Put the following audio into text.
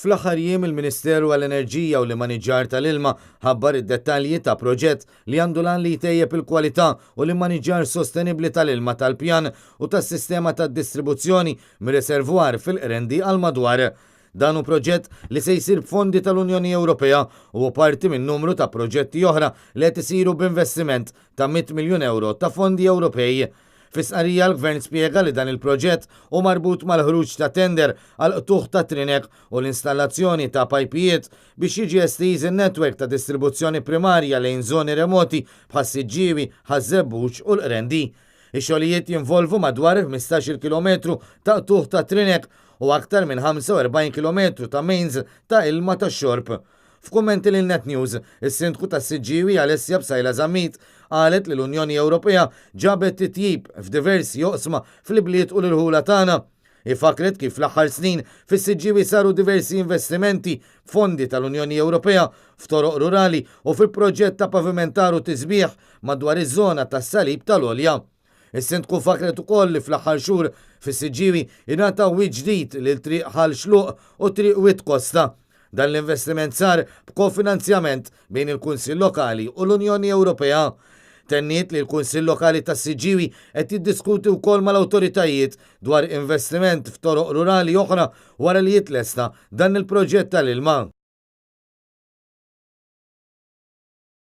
Fl-aħħar jiem il-Ministeru għall-Enerġija u l-Immaniġġar tal-Ilma ħabbar id-dettalji ta' proġett li għandu l-għan li jtejjeb il-kwalità u l-immaniġġar sostenibbli tal-ilma tal-pjan u tas-sistema tad-distribuzzjoni mir-reservwar fil-Qrendi għall-madwar. Dan hu proġett li se jsir b'fondi tal-Unjoni Ewropea u hu parti minn numru ta' proġetti oħra li qed isiru b'investiment ta' 100 miljun ewro ta' fondi Ewropej. Fi stqarrija l-Gvern spjega li dan il-proġett hu marbut mal-ħruġ ta' tender għall-qtugħ ta' trinek u l-installazzjoni ta' pajpijiet biex jiġi estiż in-netwerk ta' distribuzzjoni primarja lejn żoni remoti bħas-Siġġiewi, Ħaż-Żebbuġ u l-Qrendi. Ix-xogħlijiet jinvolvu madwar 15-il kilometru ta' qtugħ ta' trinek u aktar minn 45 kilometru ta' mains ta' ilma tax-xorb. F'kummenti lil Net News, is-Sindku tas-Siġġiewi Alessia Psaila Zammit qalet li l-Unjoni Ewropea ġabet titjib f'diversi oqsma fl-ibliet u l-irħula tagħna. Hi fakkret kif fl-aħħar snin fis-Siġġiewi saru diversi investimenti b'fondi tal-Unjoni Ewropea f'toroq rurali u fi proġett ta' pavimentar u tisbiħ madwar iż-żona tas-Salib tal-Għolja. Is-Sindku fakkret ukoll li fl-aħħar xhur fis-Siġġiewi ingħata wiċċ ġdid lil Triq Ħal Xluq u Triq Wied Kosta. Dan l-investiment sar b'kofinanzjament bejn il-Kunsill Lokali u l-Unjoni Ewropea. Tenniet li l-Kunsill Lokali tas-Siġġiewi qed jiddiskuti wkoll mal-awtoritajiet dwar investiment f'toroq rurali oħra wara li jitlesta dan il-proġett tal-ilma.